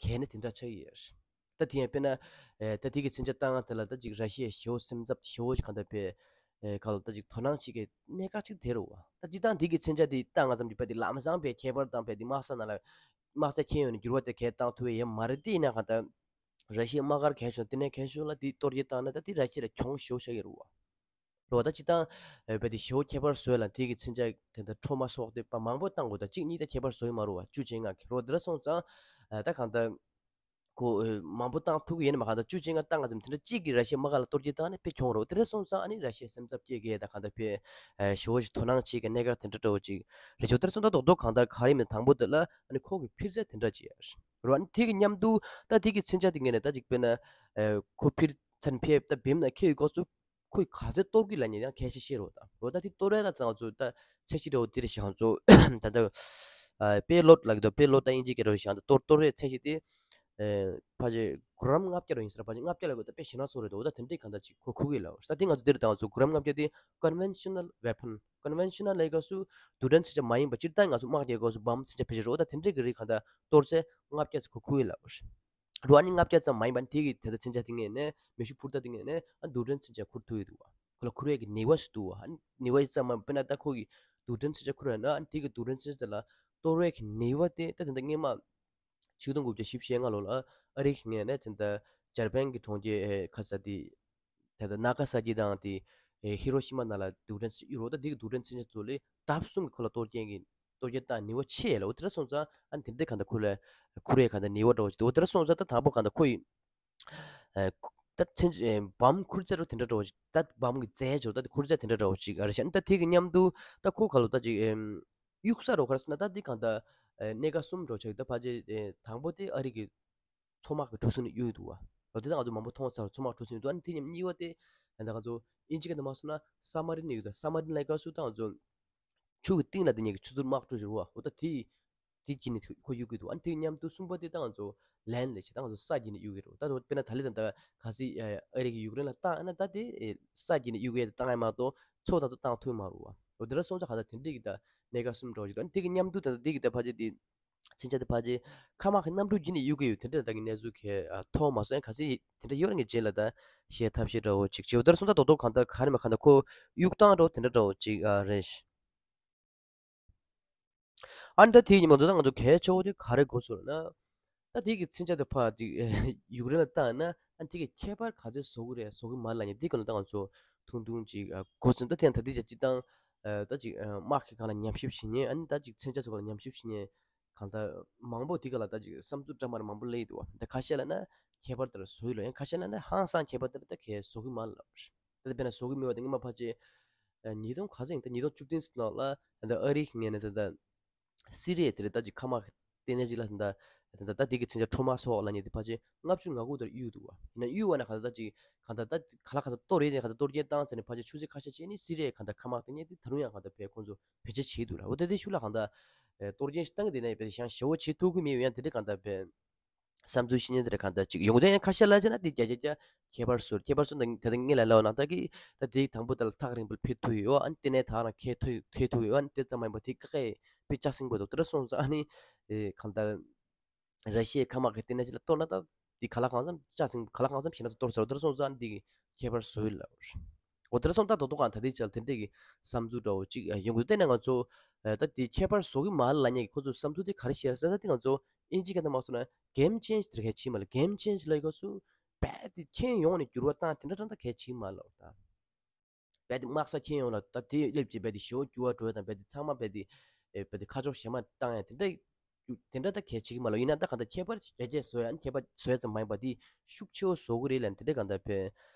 གལ་ནི་དེ་འདྲ་ཆགས་ཀྱི་ཡོད། ད་དེ་ཡང་དཔེར་ན་ཨེ་ད་དེ་གི་མཚོན་ཆ་བཏང་ང་དེ་ལ་ད་ཅིག་ར་ཤི་ཡའི་ཞེ་པོ་སེམས་འཚབ་ཞེ་པོ་ཅིག་གང་ལྟར་བས་ཨེ་ག་ལ་ད་ཅིག་དོ་སྣང་བྱེད་ཀྱི་གནད་འགག་ཅིག་དེ་རེད་བ། ད་སྤྱིར་བཏང་དེ་གི་མཚོན་ཆ་དེ་བཏང་ང་ཙམ་གྱིས་དཔེ་དེ་ལམ་སང་དཔེ་ཁྱད་པར་དང་དཔེ་དེ་དམག་ས་ནང་ལ་དམག་ས་ཁྱེར་ཡོང་ནས་འགྱུར་བ་དེ་གས་བཏང་ཐུབ་ཡས་ཡོད་མ་རེད། དེ་ཡིན་ན་གང་ལྟར་ར་ཤི་ཡའི་དམག་སྒར་གས་བྱུང་དེ་ནས་གས་བྱུང་ལ་དེ་གཏོར་རྒོལ་བཏང་ན་ད་དེ་ར་ཤི་ཡ་ལ་གྱོང་ཞེ་པོ་ཆགས་ཀྱི་རེད་བ། རོ་ད་ཅི་ཏང་ཨེ་བས་དེ་ཞེ་པོ་ཁྱད་པར་བཟོས་ལ་དེ་གི་མཚོན་ཆ་དེ་འདྲ་ཁྲོ་མ་སོགས་དེ་པ་མང་པོ་བཏང་དགོས། ད་གཅིག་གཉིས་ད་ཁྱད་པར་བཟོ་ཡི་མ་རེད་བ། བཅུ་བཅོ་ལྔ་གི་རོ་དེ་འདྲ་སོང་ཙང་ཨ་ད་གང་ལྟར་ཁོ་ཨེ་མང་པོ་བཏང་ཐུབ་ཀྱི་ཡོད་ན་མ་གང་ལྟར་བཅུ་བཅོ་ལྔ་བཏང་ང་ཙམ་དེ་འདྲ་གཅིག་གི་ར་ཤི་ཡའི་དམག་སྒར་ལ་གཏོར་རྒོལ་བཏང་ནས་དཔེ་གྱོང་རོ། དེ་འདྲ་སོང་ཙང་ཨ་ནི་ར་ཤི་ཡའི་སེམས་འཚབ་སྐྱེ་གི་ད་གང་ལྟར་དཔེ་ཨེ་ཞེ་པོ་ཞིག་དོ་སྣང་བྱེད་ཀྱི་གནད་འགག་དེ་འདྲ་འདྲ་བོ་ཅིག་རེད་ཆོག་དེ་འདྲ་སོང་ཙང་རྡོག་རྡོག་གང་ལྟར་ག་རེ་མིན་དང་པོ་དེ་ལ་ཨ་ནི་ཁོ་གི་འཕུར་རྩལ་དེ་འདྲ་ཅིག་རོ། ཨ་ནི་དེ་གི་མཉམ་དུ་ད་དེ་གི་མཚོན་ཆ་དེ་ངས་ནས་ད་ཅིག་དཔེར་ན་ཨེ་ཁོ་འཕུར་ཚར་ནས་ཕེབས་ད་བེམ་ན་ཁྱེར་ཡོད་སྐབས་སུ་ཁོས་ག་ཚོད་གཏོར་གི་ལ་ཉེ་ཡང་ཁས་ཤིག་ཤེས་རོགས་དང་། རོ་ད་དེ་གཏོར་ཡ་ལ་ད་ང་ཚོ་ད་ཚད་གཞི་འདྲ་བོ་དེ་རེད་ཤག་ང་ཚོ་ད་ལྟ་པེ་ལོད་ལ་གི་ད་པེ་ལོད་ད་དབྱིན་ཇི་སྐད་རོ་ཤག་ད་གཏོར་གཏོར་བའི་ཚད་གཞི་དེ་ཕལ་ཆེར་གྲམ་ལྔ་བརྒྱ་རོ་ཡིན་ཟེར། ཕལ་ཆེར་ལྔ་བརྒྱ་ལ་གོ་ད་དཔེ་ཞེ་ན་སོ་རེད་དོ། ད་དེ་འདྲའི་གང་ད་ཅིག་ཁོ་ཁུག་གི་ལ་ད་དེ་ང་ཚོ་དེ་རེད། ད་ང་ཚོ་གྲམ་ལྔ་བརྒྱ་དེ་conventional weapon། conventional ལ་གོ་སུ་རྡུལ་ཕྲན་ཚོན་ཆ་མ་ཡིན་པ་སྤྱིར་བཏང་ང་ཚོ་དམག་རྒྱག་གོ་སུ་བམ་ཚོན་ཆ་ཕལ་ཆེར་རོ། ད་དེ་འདྲའི་གི་རིགས་གང་ད་གཏོར་ཚད་ལྔ་བརྒྱ་ཚོ་ཁོ་ཁུག་གི་ལ། རོ་ཨ་ནི་ལྔ་བརྒྱ་ཙམ་མ་ཡིན་པ་ནི་དེ་གི་དེ་འདྲ་མཚོན་ཆ་དེ་ངས་ནས་མེ་ཤུགས་འཕུར་མདའ་དེ་ངས་ནས་ཨ་རྡུལ་ཕྲན་མཚོན་ཆ་འཁུར་ཐུབ་ཡོད་འདུག་བ། ཁོ་ལ་འཁུར་ཡས་ཀྱི་ནུས་པ་ཞིག་འདུག་བ། ཨ་ནི་ནུས་པ་ཞིག་ཙམ་མ་དཔེར་ན་ད་ཁོ་གི་རྡུལ་ཕྲན་མཚོན་ཆ་འཁུར་ཡོད་ན་ཨ་ནི་དེ་གི་རྡུལ་ཕྲན་མཚོན་ཆ་ལ་གཏོར་བའི་གི་ནུས་པ་དེ་ད་དེ་འདྲ་སྔོན་མ་ཆིག་སྟོང་དགུ་བརྒྱ་བཞི་བཅུ་ཞེ་ལྔ་ལོ་ལ་ཨ་རི་གི་ངས་ནས་དེ་འདྲ་འཇར་པན་གྱི་གྲོང་ཁྱེར་ཁ་ས་དེ་ད་ལྟ་ནཱ་ག་ས་ཀི་དང་དེ་ཧི་རོ་ཤི་མ་ནང་ལ་རྡུལ་ཕྲན་ཚོན་ཆ་གཡུགས་རོ། ད་དེ་གི་རྡུལ་ཕྲན་མཚོན་ཆ་ཚོ་ལས་ལྡབ་གསུམ་གྱི་ཁོ་ལ་གཏོར་སྐྱོན་གྱི་གཏོར་སྐྱོན་བཏང་ནུས་པ་ཆེ་ལ། འོ་དེ་འདྲ་སོང་ཙང་ཨ་ནི་དེ་འདྲའི་གང་ལྟར་ཁོ་ལ་ཁུར་ཡས་གང་ལྟར་ནུས་པ་འདྲ་བོ་ཞིག་འདུག་འོ་དེ་འདྲ་སོང་ཙང་ད་དང་པོ་གང་ལྟར་ཁོ་ཡི་ཨ་ད་མཚོན་ཆ་བམ་འཁུར་རྩལ་རོ་དེ་འདྲ་འདྲ་བོ་ཞིག་ད་བམ་གྱི་རྩལ་འཇོག་ད་དེ་འཁུར་རྩལ་དེ་འདྲ་འདྲ་བོ་ཞིག་ཨ་རེད་ཤག་ད་དེ་གི་མཉམ་དུ་ད་ཁོ་ག་ལོ་ད་ཅིག་གཡུག་ས་རོ་ག་རེ་ཟེར་ན་ད་དེ་གང་ལྟར་གནད་འགག་གསུམ་འདྲ་བོ་ཆགས་ད་ཕལ་ཆེར་དང་པོ་དེ་ཨ་རི་གི་མཚོ་དམག་གི་གྲུ་གཟིངས་ནས་གཡུག་འདུག་བ། ལོ་དེ་ད་ང་ཚོ་མང་པོ་མཐོང་ཚར། མཚོ་དམག་གྲུ་གཟིངས་འདུག་ཨ་ནི་དེ་མཉམ་གཉིས་པ་དེ་ད་ང་ཚོ་ཨིན་ཇི་སྐད་དུ་མ་སོང་ན་སབ་མ་རིན་ནས་གཡུག་འདུག་སབ་མ་རིན་ལ་ག་སུ་ད་ང་ཚོ་ཆུ་གི་གཏིང་ལ་དེ་ཉིད་ཀྱི་ཆུ་ཚོད་དམག་གྲུ་ཞིག་རུ་བ། འོ་ད་དེ་དེ་གྱིས་ནི་ཁོ་གཡུག་གི་འདུག་ཨ་ནི་དེ་མཉམ་དུ་གསུམ་པ་དེ་ད་ང་ཚོ་ལན་ལས་བྱེད་ད་ང་ཚོ་ས་གྱིས་ནི་གཡུག་གི་རུ། ད་དཔེར་ན་ད་ལི་ད་ད་ག་སི་ཨ་རི་གི་ཡུཀ་རེན་ལ་བཏང་ཨ་ན་ད་དེ་ས་གྱིས་ནི་གཡུག་གི་བཏང་ཨ་མ་གཏོགས་མཚོ་ད་ཚོ་བཏང་ཐུབ་མ་རུ་བ། འོ་དེ་འདྲ་སོང་ཙང་ག་ད་དེ་འདྲ་གི་ད་གནད་འགག་གསུམ་འདྲ་བ་ཞིག་འདུག་ཨ་ནི་དེ་གི་མཉམ་དུ་ད་ད་དེ་གི་ད་ཕལ་ཆེར་དེ། མཚོན་ཆ་དེ་ཕལ་ཆེར་མཁའ་དམག་གི་གནམ་གྲུ་བརྒྱུད་ནས་གཡུག་གི་ཡོད། དེ་འདྲ་ད་གི་གནས་ཚུལ་གས་ཐོན་མ་སོང་། ཡང་གལ་སྲིད་དེ་འདྲ་ཡོད་ན་ངས་རྗེས་ལ་ད་བཤད་ཐབས་ཤེས་འདྲ་བོ་ཅིག་བྱེད། འོ་དེར་སོང་ད་རྡོག་རྡོག་གང་ལྟར་ག་རེ་མིན་གང་ལྟར་ཁོ་གཡུག་སྟངས་འདྲ་བོ་དེ་འདྲ་འདྲ་བོ་ཅིག་ཨ་རེད། ཨ་ནི་ད་དེའི་ཉིན་མོ་ད་ང་ཚོ་གལ་ཆེ་བོ་དེ་ག་རེ་དགོས་སོང་ན། ད་དེ་གི་མཚོན་ཆ་དེ་ཕར་ཅིག་ཡུཀ་རེན་ལ་བཏང་ན་ཨ་ནི་དེ་གི་ཁྱད་པར་ག་ཚོད་བཟོ་གི་རེད་བཟོ་གི་མ་རེད་ལབ་ཉན་དེ་ག་ལ་ད་ང་ཚོ་ཐུང་ཐུང་ཅིག་ཨ་གོ་ཚོད་ད་དེ་ཡང་ད་དེ་ཅག་སྤྱིར་བཏང་ཨ་ད་ཅིག་ཨ་དམག་གི་སྒང་ལ་ཉམས་ཞིབ་བྱེད་མཁན་ཨ་ནི་ད་ཅིག་མཚོན་ཆ་ཚོ་སྒང་ལ་ཉམས་ཞིབ་བྱེད་མཁན་གང་ལྟར་མང་པོ་དེ་ག་ལ་ད་ཅིག་བསམ་ཚུལ་འདྲ་མ་འདྲ་མང་པོ་སླེབས་ཀྱི་འདུག་བ། ད་ཁ་ཤས་ལ་ན་ཁྱད་པར་དེ་ལ་བཟོ་ཡི་ལོ། ཡང་ཁ་ཤས་ལ་ན་ཧང་སང་ཁྱད་པར་དེ་ལ་ད་གས་བཟོ་གི་མ་ལབ། ད་དཔེར་ན་བཟོ་གི་མེད་པ་དེ་སྔོན་མ་ཕལ་ཆེར་ཉིས་སྟོང་ག་ཚོད་ཡིན་ད་ཉིས་སྟོང་བཅུ་བདུན་ནང་ལ་ད་ཨ་རིའི་ངོས་ནས་ད་ད་སི་རི་ཡ་དེ་ལ་ད་ཅིག་མཁའ་དམག་ལྟེ་གནས་ཅིག་ལ་ད་ད་ད་དེ་གི་མཚོན་ཆ་ཁྲོ་མ་སོགས་ལབ་མཁན་དེ་ཕལ་ཆེར་ལྔ་བཅུ་ང་དགུ་དེར་གཡུགས་འདུག་བ། ཡིན་ན་གཡུགས་པ་ན་གང་ལྟར་ད་ཅིག་གང་ལྟར་ད་ག་ལ་གང་ལྟར་གཏོར་རེད་དེ་གང་ལྟར་གཏོར་སྐྱོན་བཏང་ཚར་ནས་ཕལ་ཆེར་ཆུ་ཚོད་ཁ་ཤས་ཕྱིན་ནས་སི་རི་ཡའི་གང་ལྟར་མཁའ་དམག་ལྟེ་གནས་དེ་ད་རུང་ཡང་གང་ལྟར་བས་ཁོང་ཚོ་བེད་སྤྱོད་བྱེད་འདུག་ལ། འོ་ད་དེ་ཤུགས་ལ་གང་ལྟར་ཨེ་གཏོར་སྐྱོན་ཞིག་བཏང་གི་དེ་ནས་བས་ཞང་ཞེ་པོ་བྱེད་ཐུབ་ཀྱི་མེད་ཡང་དེ་འདྲ་གང་ལྟར་བས་བསམ་ཚུལ་བཤད་མཁན་དེ་འདྲ་གང་ལྟར་ཅིག་ཡོང་དོན་ཡང་ཁ་ཤས་ལ་བྱས་ན་དེ་བརྒྱ་ཆ་བརྒྱ་ཁྱད་པར་བཟོ་ཁྱད་པར་བཟོ་ད་དེ་ངས་ལ་ལབ་ན་ད་གི་ད་དེ་དང་པོ་དེ་ལ་ཐག་རིང་པོར་ཕེབས་ཐུབ་ཡོད། ཨ་ནི་ལྟེ་གནས་ཐག་རང་འཁེལ་ཐུབ་འཁེལ་ཐུབ་ཡོད། ཨ་ནི་དེ་ཙམ་མ་ཡིན་པར་དེ་ཀ་ཀའི་དཔེ་ལྕགས་སྲིན་པོ་འདུག་དེ་འདྲ་སོང་ཙང་ཨ་ནི་ཨེ་གང་ལྟར། ར་ཤི་ཡའི་མཁའ་དམག་གི་ལྟེ་གནས་ཅིག་ལ་གཏོར་ན་ད་འདི་ག་ལ་གང་འཚམ་ལྕགས་སྲིན་ག་ལ་གང་འཚམ་བྱས་ན་ད་གཏོར་ཟེར་བ་དེ་འདྲ་སོང་ཙང་འདི་གི་ཁྱད་པར་བཟོ་ཡི་ལ། འོ་དེ་འདྲ་སོང་ད་རྡོག་རྡོག་གང་ད་ལྟའི་ཆར་དེ་འདྲས་ཀྱི་བསམ་ཚུལ་འདྲ་བོ་ཅིག་ཡོང་གི་འདུག་དེ་ནས་ང་ཚོ་ད་འདི་ཁྱད་པར་བཟོ་གི་མ་རེད་ལབ་མཁན་གྱི་ཁོ་ཚོའི་བསམ་ཚུལ་དེ་ག་རེ་བཤད་ཟེར་ན་ད་འདི་ང་ཚོ་ཨིན་ཇི་སྐད་དུ་མ་སོང་ན་གེམ་ཅེན་ཇི་དེ་གལ་ཆེ་མ་རེད། གེམ་ཅེན་ཇི་ལབ་ཡོད་སྐབས་སུ་རྦད་དེ་ཁྱོན་ཡོངས་ནས་འགྱུར་བ་བཏང་དེ་འདྲ་ད་གལ་ཆེ་མ་རེད་ལབ་ད། རྦད་དེ་དམག་ས་ཁྱོན་ཡོངས་ལ་ད་དེ་སླེབས་རྗེས་རྦད་དེ་ཞེ་པོ་འགྱུར་བ་འགྲོ་ཡ་དང་རྦད་དེ་ཚང་མ་རྦད་དེ་ཨེ་རྦད་དེ་ཁ་ཕྱོགས་གཞན་མ་བཏང་ཡ་དེ་འདྲ་དེ་འདྲ་ད་གལ་ཆེ་གི་མ་ལབ། ཡིན་ན་ད་གང་ལྟར་ཁྱད་པར་རྒྱ་སྐྱེད་བཟོ་ཡ་ཨ་ནི་ཁྱད་པར་བཟོ་ཡ་ཙམ་མ་ཡིན་པ་དེ་ཤུགས་ཆེ་བོ་བཟོ་གི་རེད་ལབ་དེ་འདྲ་གང་ལྟར་བས་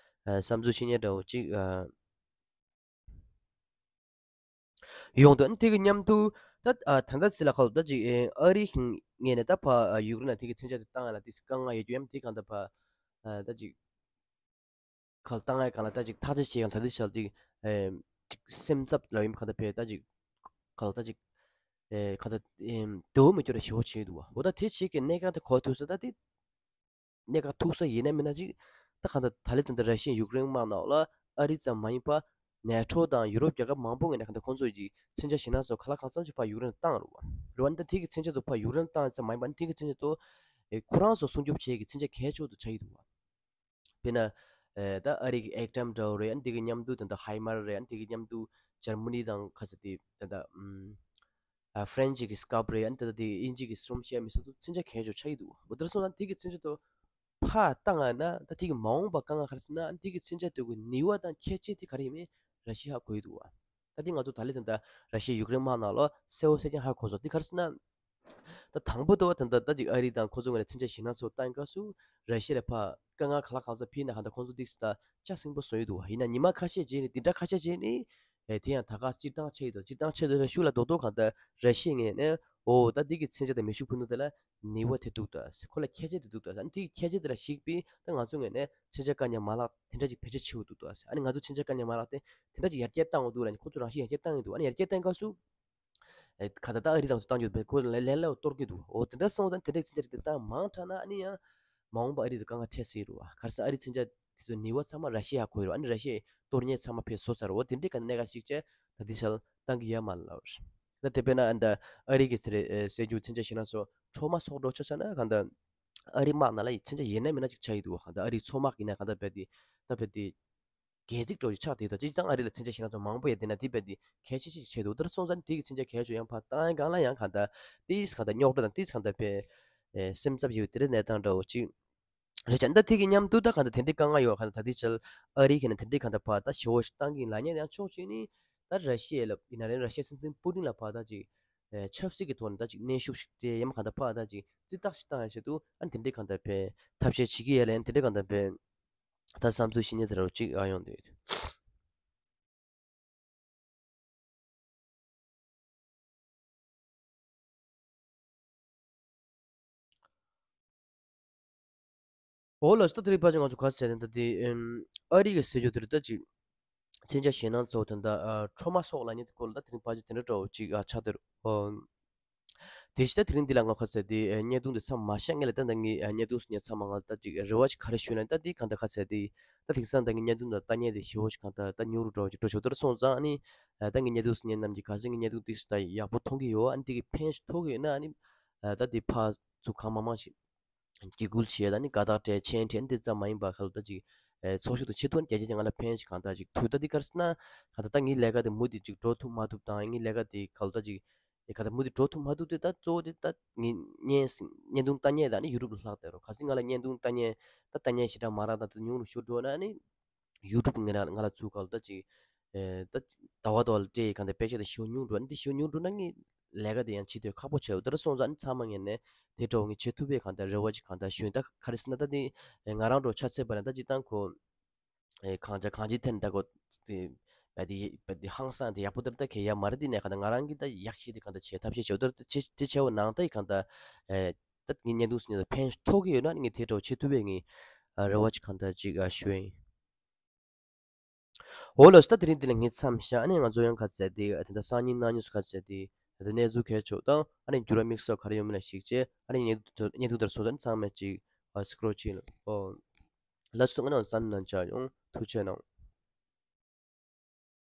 ཨ་བསམ་ཚུལ་བཤད་མཁན་འདྲ་བོ་ཅིག་ཨ་ཡོང་འདུག་ཨ་ནི་དེ་གི་མཉམ་དུ་ད་ཨ་ད་ལྟ་ཚེ་ལ་ཁ་ལོ་ད་ཅིག་ཨ་རིའི་ངོས་ནས་ད་ཕ་ཨ་ཡུཀ་རེན་ལ་དེ་གི་མཚོན་ཆ་དེ་བཏང་ཡ་ལ་དེ་དཀའ་ངལ་ཡོད་རྒྱུ་ཡང་དེ་གང་ལྟར་ཕ་ཨ་ད་ཅིག་ག་ལ་བཏང་ཡ་གང་ལ་ད་ཅིག་ཐག་གཅོད་བྱེད་ཡང་ད་དེ་ཆ་ཅིག་ཨེ་ཅིག་སེམས་འཚབ་ལ་ཡིན་གང་ལྟར་བས་ད་ཅིག་ག་ལ་ད་ཅིག་ཨེ་གང་ལྟར་ཨེ་འདོད་མི་སྐྱོ་ར་ཞེ་པོ་བྱེད་འདུག་བ། འོ་ད་དེ་བྱེད་ཀྱི་གནད་འགག་དེ་གོ་ཐུབ་ས་ད་དེ་ གནད་འགག་ཐུག་ས་ཡིན་ན་མིན་ན་ཅིག་ད་གང་ལྟར་ད་ལན་ད་ལྟ་ར་ཤི་ཡ་ཡུཀ་རེན་དམག་ནང་ལ་ཨ་རི་ཙམ་མ་ཡིན་པ་ནེ་ཊོ་དང་ཡུ་རོབ་རྒྱལ་ཁབ་མང་པོ་ངོས་ནས་གང་ལྟར་ཁོང་ཚོ་ཡི་མཚོན་ཆ་ཞེད་སྣང་ཚོ་ག་ལ་གང་འཚམ་ཅིག་ཕར་ཡུཀ་རེན་བཏང་རུ་བ། རུ་བ་ནི་ད་དེ་གི་མཚོན་ཆ་ཚོ་ཕར་ཡུཀ་རེན་བཏང་ཙམ་མ་ཡིན་པ་ནི་དེ་གི་མཚོན་ཆ་ཚོ་ཨེ་ཁོ་རང་ཚོ་སྲུང་སྐྱོབ་བྱེད་ཀྱི་མཚོན་ཆ་གལ་ཆེ་བོ་དུ་ཆགས་ཀྱི་འདུག་བ། དཔེར་ན། ཨེ་ད་ཨ་རི་གི་ཨེག་ཊམ་འདྲ་བོ་རེད། ཨ་ནི་དེ་གི་མཉམ་དུ་ད་ལྟ་ཧའི་མར་རེད། ཨ་ནི་དེ་གི་མཉམ་དུ་འཇར་མ་ནི་དང་ཁ་ས་དེ་ད་ལྟ་ཨམ། ཨ་ཧྥ་རན་སི་གི་སི་ཀལ་པ་རེད། ཨ་ནི་ད་ལྟ་དེ་དབྱིན་ཇི་གི་སི་ཊོམ་ཤེར་མི་སོགས་དུ་མཚོན་ཆ་གལ་ཆེ་ཆགས་ཀྱི་འདུག་འོ་དེར་སོང་ཙང་དེ་གི་མཚོན་ཆ་དུ་ཕར་བཏང་ཡ་ན་ད་དེ་གི་མ་འོངས་པ་དཀའ་ངལ་ག་རེ་སོང་ན། ཨ་ནི་དེ་གི་མཚོན་ཆ་དུ་གི་ནུས་པ་དང་ཁྱད་ཆོས་དེ་ག་རེ་ཡིན་མིན་ར་ཤི་ཡ་ཧ་གོ་ཡི་འདུག་བ། ད་དེ་ང་ཚོ་ད་ལན་ད་ལྟ་ར་ཤི་ཡ་ཡུཀ་རེན་དམག་ནང་ལ་གསལ་བོ་གསལ་རྐྱང་ཧ་གོ་སོང་། དེ་ག་རེ་སོང་ན། ད་དང་པོ་དུ་བ་ད་ལྟ་ད་ཅིག་ཨ་རི་དང་ཁོ་ཚོ་ངོས་ནས་མཚོན་ཆ་ཞེད་སྣང་ཚོ་བཏང་སྐབས་སུ་ར་ཤི་ཡ་ལ་ཕར་དཀའ་ངལ་ག་ལ་གང་ས་ཕིན་ན་གང་ལྟར་ཁོང་ཚོ་ཏིག་ཙམ་ད་ལྕགས་སྲིན་པོ་བཟོ་ཡི་འདུག་བ། ཡིན་ན་ཉི་མ་ཁ་ཤས་རྗེས་ནས་འདི་འདྲ་ཁ་ཤས་རྗེས་ནས་ཨེ་དེ་ཡང་ད་ག་སྤྱིར་བཏང་ཆགས་ཡི་འདུག་སྤྱིར་བཏང་ཆགས་འདུག་ལ་ཤུགས་ལ་རྡོག་རྡོག་གང་ལྟར་ར་ཤི་ཡའི་ངོས་ནས་འོ་ད་འདི་གི་མཚོན་ཆ་དང་མེ་ཤུགས་འཕུར་མདའ་དེ་ལ་ནུས་པ་དེ་འདུག་ད་ཁོ་ལ་ཁྱད་ཆོས་དེ་འདུག་ད། ཨ་ནི་དེ་གི་ཁྱད་ཆོས་དེ་ལ་གཞིགས་པས་ད་ང་ཚོ་ངོས་ནས་མཚོན་ཆ་བཀག་ཉར་མ་ལག་དེ་འདྲ་ཅིག་བེད་སྤྱོད་བྱེད་དགོས་འདུག་ད། ཨ་ནི་ང་ཚོ་མཚོན་ཆ་བཀག་ཉར་མ་ལག་དེ་དེ་འདྲ་ཅིག་ཡར་རྒྱས་བཏང་དགོས་འདུག་ལ་ནི་ཁོ་ཚོ་རང་བཞིན་ཡར་རྒྱས་བཏང་ཡི་འདུག་ཨ་ནི་ཡར་རྒྱས་བཏང་སྐབས་སུ། ཨེ་ག་ད་ལྟ་ཨ་རི་དང་ཚོ་བཏང་རྒྱུ་བས་ཁོ་ལན་ལན་ལ་གཏོར་གི་འདུག་འོ་དེ་འདྲ་སོང་ཙང་དེ་འདྲའི་མཚོན་ཆ་རིགས་དེ་བཏང་མང་དྲགས་ན་ཨ་ནི་ཡང་མ་འོངས་པ་ཨ་རི་དུ་དཀའ་ངལ་འཕྲད་སྲིད་རུ་བ། ག་རེ་ཟེར་ཨ་རི་མཚོན་ཆ་དེ་ཚོ་ནུས་པ་ཚང་མ་ར་ཤི་ཡ་ཧ་གོ་ཡི་རུ། ཨ་ནི་ར་ཤི་ཡའི་གཏོར་ཉེན་ཚང་མ་ཕར་བཟོ་ཚར། འོ་དེ་འདྲའི་ག་ནས་ག་ཞིག་བྱས་ད་དེ་ཚོ་བཏང་གི་ཡ་མ་ལ་བ། ད་དེ་དཔེར་ན་ཨ་ད་ཨ་རི་གི་ཚེ་རེ་ཨེ་སྲིད་ཇུས་མཚོན་ཆ་ཞེད་སྣང་ཚོ་འཕྲོ་མ་སོགས་འགྲོ་ཆ་ཆ་ན་ག་ད་ཨ་རི་དམག་ནང་ལ་ཡི་མཚོན་ཆ་ཡིན་ན་མིན་ན་ཅིག་ཆགས་ཡི་འདུག་བ། ག་ད་ཨ་རིའི་མཚོ་དམག་ཡིན་ན་ག་ད་བས་དེ་ད་བས་དེ། སྒལ་ཚིགས་འགྲོ་ཅིག་ཆགས་བསྡད་འདུག་སྤྱིར་བཏང་ཨ་རི་ལ་མཚོན་ཆ་ཞེད་སྣང་ཚོ་མང་པོ་ཡོད་དེ་ན་དེ་རྦད་དེ་གལ་ཆེ་ཆེ་ཞིག་བྱས་འདུག་དེར་སོང་ཙང་དེ་གི་མཚོན་ཆ་གལ་ཆེ་ཡང་ཕར་བཏང་ཡ་གང་ལ་ཡང་གང་ལྟར་ཏིས་གང་ལྟར་རྙོག་དྲ་དང་ཏིས་གང་ལྟར་པའི་ཨེ་སེམས་འཚབ་ཡོད་དེ་རེད་གནས་སྟངས་འདྲ་བོ་ཅིག་རེད་ཅག་ད་དེ་གི་མཉམ་དུ་ད་གང་ལྟར་དེ་འདྲའི་དཀའ་ངལ་ཡོད་གང་ལྟར་ད་དེ་ཆལ་ཨ་རི་གི་ནས་དེ་འདྲའི་གང་ལྟར་ཕར་ད་ཞི་བོ་ཞིག་བཏང་གི་ལབ་མཁན་དེ་ཡང་ཕྱོགས་གཅིག་ནི་ད་ར་ཤི་ཡ་ལ་ཡིན་ན་རེད་ར་ཤི་ཡའི་སྲིད་འཛིན་པུ་ཏིན་ལ་ཕར་ད་ཅིག་ཨེ་ཆབ་སྲིད་ཀྱི་ཐོག་ནས་ད་ཅིག་གནོན་ཤུགས་ཤིག་སྤྲད་ཡ་མ་གང་ལྟར་ཕར་ད་ཅིག་རྩིས་རྟགས་ཤིག་བཏང་ཡ་ཆེད་དུ་ཨ་ནི་དེ་འདྲའི་གང་ལྟར་པའི་ཐབས་ཤེས་བྱེད་ཀྱི་ཡ་ལན་དེ་འདྲའི་གང་ལྟར་པའི། ད་བསམ་ཚུལ་བཤད་མཁན་དེ་འདྲ་གཅིག་ཨ་ཡོང་དུས། འོ་ལགས་སོ། ད་དེ་རིང་ཕལ་ཆེར་ང་ཚོ་ག་ཟེར་ན་ད་དེ་ཨ་རི་གི་སྲིད་ཇུས་དེ་རིགས་ད་ཅིག་མཚོན་ཆ་ཞེད་སྣང་ཚོ་དེ་འདྲ་འཕྲོ་མ་སོགས་ལབ་མཁན་དེ་སྐོར་ལ་ད་དེ་རིང་ཕལ་ཆེར་དེ་འདྲ་འདྲ་བོ་ཅིག་ཨ་ཆགས་བསྡད་རེད། དེ་བཞིན་ད་དེ་རིང་འདི་ལ་ང་ཁ་ཟེར་དེ་ཨ་བརྙན་ཐུང་འདི་མཚམས་མ་བཞག་སྔོན་ལ་ད་ད་ངའི་ཨ་བརྙན་ཐུང་སུ་ཉན་མཚམས་མ་ང་ལ་ད་ཅིག་རེ་བ་ཅིག་ག་རེ་ཞུས་ན་ད་འདི་གང་ལྟར་ཁ་ཟེར་དེ་ད་དེང་སང་ད་ངའི་བརྙན་ཐུང་འདི་ལྟ་མཁན་དེ་ཞེ་པོ་ཅིག་གང་ལྟར་ད་ཉུང་རུ་འགྲོ་ཅིག་འགྲོ་ཆོག་དེར་སོང་ཙང་ཨ་ནི་ད་ངའི་བརྙན་ཐུང་སུ་ཉན་རྣམས་ཀྱིས་ག་ཟེར་ངའི་བརྙན་ཐུང་འདི་སུ་ད་ཡག་པོ་མཐོང་གི་ཡོད། ཨ་ནི་དེ་གི་ཕན་ཞིག་ཐོགས་ཀྱི་ཡོད་ན་ཨ་ནི་ད་དེ་ཕར་ཚུར་གང་མང་མང་ཞིག་འཇིགས་སྐུལ་བྱས་ད་ནི་དགའ་རྟགས་སྤྲད་མཆན་སྤྲད་འདི་ཙམ་མ་ཡིན་པ་ཁ་ལོ་ད་ཅིག་ཨེ་ཚོགས་ཞུགས་དང་ཆེད་དོན་རྒྱ་རྒྱ་ང་ལ་ཕན་ཞིག་གང་ལྟར་ཅིག་ཐུག་ད་འདི་ག་རེ་ཟེར་ན་གང་ལྟར་ད་ངའི་ལས་ཀ་དེ་མུ་མཐུད་ཅིག་འགྲོ་ཐུབ་མ་ཐུབ་དང་ངའི་ལས་ཀ་དེ་ཁ་ལོ་ད་ཅིག་ཨེ་གང་ལྟར་མུ་མཐུད་འགྲོ་ཐུབ་མ་ཐུབ་དེ་ད་གཙོ་བོ་དེ་ད་ངའི་བརྙན་བརྙན་ཐུང་ལྟ་མཁན་དང་ནི་ཡུ་རུབ་ལ་ལྷག་བསྡད་རོ། ག་ཟེར་ང་ལ་བརྙན་ཐུང་ལྟ་མཁན་ད་ལྟ་མཁན་ཞེ་དྲག་མ་རག་ད་དེ་ཉུང་རུ་ཤོར་འགྲོ་ན་ནི། ཡུ་ཊུབ་ངེད་རང་ང་ལ་ཚུར་ཁ་ལོ་ད་ཅིག་ཨེ་ད་ཟླ་བ་ཟླ་བ་ལ་སྤྲད་ཡི་གང་ལྟར་པེ་ཤ་དེ་ཞོ་ཉུང་འགྲོ་ནི་དེ་ཞོ་ཉུང་འགྲོ་ན་ངའི་ལས་ཀ་དེ་ཡང་བྱེད་ཐུབ་ཁག་པོ་ཆེ་འོ་དེར་སོང་ཙང་ནི་ཚང་མ་ངེད་ནས་དེ་འདྲ་བོ་ངས་བྱེད་ཐུབ་པའི་གང་ལྟར་རེ་བ་ཅིག་གང་ལྟར་ཞུ་ཡིན། ད་ག་རེ་ཟེར་ན་ད་དེ་ཨེ་ང་རང་འགྲོ་ཆ་ཚད་པ་ན་ད་ཅིག་ཏང་ཁོ་ཨེ་གང་ཅི་གང་ཅི་ཐེན་ད་ཁོ་དེ་བ་དེ་བ་དེ་ཧང་སང་དེ་ཡག་པོ་དེར་ད་གས་ཡ་མ་རེད། དེ་ནས་གང་ལྟར་ང་རང་གིས་ད་ཡག་ཤེས་དེ་གང་ལྟར་བྱེད་ཐབས་ཤེས་བྱེད་འོ་དེར་དེ་བྱེད་བྱེད་བྱེད་འོ་ནང་ད་ཡི་གང་ལྟར་ཨེ་ད་ངས་བརྙན་ཐུང་སུ་ཉིད་ལ་ཕན་ཐོགས་ཀྱི་ཡོད་ན་ངས་དེ་འདྲ་བོ་བྱེད་ཐུབ་པའི་ངས་ཨ་རེ་བ་ཅིག་གང་ལྟར་ཅིག་ཨ་ཞུ་ཡིན། འོ་ལགས་སོ། ད་དེ་རིང་འདི་ལ་ངས་མཚམས་བཞག་ཨ་ནི་ང་ཚོ་ཡང་ཁ་ཟེར་དེ་དེ་འདྲ་སང་ཉིན་གནངས་ཉིན་སུ་ཁ་ཟེར་དེ་དེ་གནས་ཚུལ་གལ་ཆེ་བ་དང་ཨ་ནི་འགྱུར་བ་དམིགས་བསལ་ག་རེ་ཡོད་མེད་ལ་གཞིགས་བྱས་ཨ་ནི་བརྙན་ཐུང་དེར་སོང་ཙང་ཚང་མས་ཅིག་ཨ་སི་ཀྲོལ་བྱེད་ལ། འོ་ལགས་སོ། ང་ནང་བསམ་ནང་ཆ་ཡོང་ཐུགས་རྗེ་གནང་།